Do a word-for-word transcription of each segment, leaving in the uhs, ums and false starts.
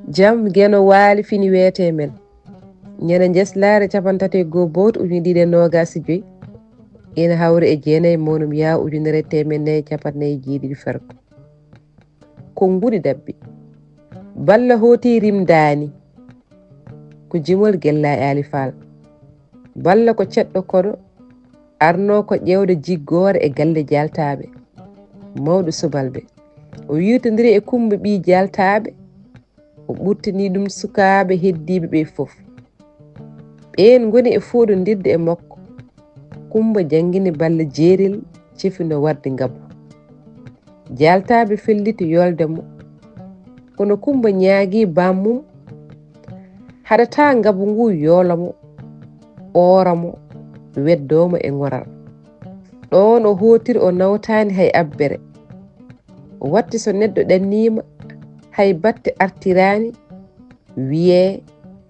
Jam geno waali fini weete men. Ñande njeslaare capanɗe tati e goo bowt ujine ɗiɗi e noogaas e joy, ina hawri e jeenayi mawnum yaa ujunere e teemeɗɗe nayi e capanɗe nayi e jeeɗiɗi fergo. Ko nguɗi dabbi. Balla hooti rimdaani. Ko jimol Gella e Aali Faal. Balla ko ceɗɗo koɗo, arnoo ko ƴeewde jiggoore e galle Jaaltaaɓe. Mawɗo subalɓe. O wirtondiri e Kummba ɓii Jaaltaaɓe. O ɓurtini ɗum sukaaɓe heddiiɓe ɓee fof. Ɓeen ngoni e fooɗondirde e makko. Kummba janngini Balla jeerel, cefi no waɗde ngabu. Jaaltaaɓe felliti yoolde mo. Kono Kummba ñaagii baam mum, haɗataa ngabu nguu yoola mo, oora mo, weddoo mo e ŋoral. Ɗoon o hootiri, o nawtaani hay abbere. O watti so neɗɗo ɗanniima, hay batte artiraani, wiyee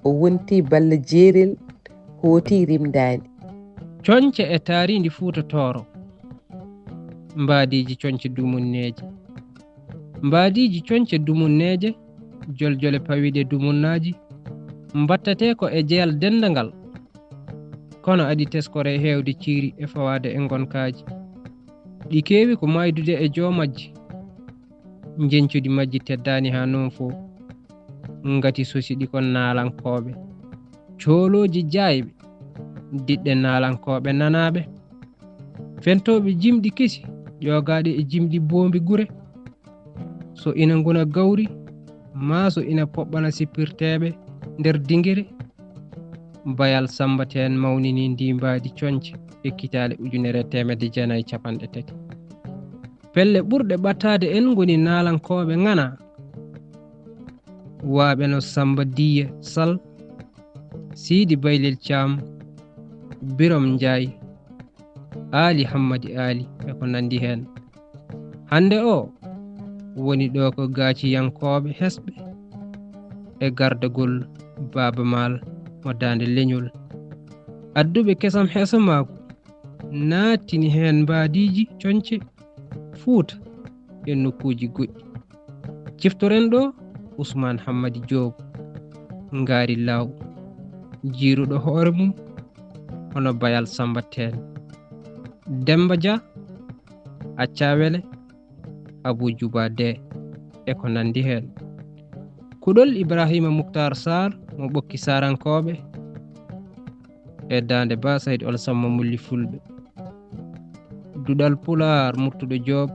o wontii Balla jeerel, hooti rimdaani. Coñce e taariindi Fuuta Tooro. Mbaadiiji coñce dumunneeje. Mbaadiiji coñce dumunneeje, joljole pawiiɗe dumunnaaji, mbattetee ko e jeyal denndangal. Kono aɗi teskore e heewde ciiri e fawaade e ngonkaaji. Ɗi keewi ko maaydude e joo majji. Njeñcudi majji teddaani haa noon fof. Ngati sosi ɗi ko naalankooɓe. Coolooji jaayɓe, diɗɗe naalankooɓe nanaaɓe. Fentooɓe jimɗi kesi, ƴoogaaɗi e jimɗi boombi gure. So ina nguna gawri, maa so ina poɓɓana sippirteeɓe nder dingire. Bayal Samba Teen mawnini ndii mbaadi coñce e kitaale ujunere e teemedde jeenayi e capanɗe tati. Pelle ɓurɗe ɓattaade en ngoni naalankooɓe ŋana, waaɓe no Samba Diye Sal, Siidi Baylel Caam, Birom Njaay, Aali Hammadi Aali e ko nanndi heen. Hannde o woni ɗo ko gaaciyankooɓe hesɓe e gardagol Baaba Maal mo Daande Leñol. Adduɓe kesam hesamaagu naatini heen mbaadiiji coñce Fuuta e nokkuuji goɗɗi. Ciftoren ɗo Usmaan Hammadi Joob, Ngaari Laaw, jiiruɗo hoore mum hono Bayal Samba Teen, Demmba Dia, Accawele, Abuu Juba Dee e ko nanndi heen. Kuɗol Ibraahiima Muktaar Saar mo Ɓokki Saarankooɓe e Daande Ba Sayid Olsamma Mulli Fulɓe. Duɗal Pulaar Murtuɗo Joob,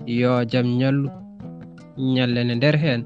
yoo jam ñallu, ñallene nder heen.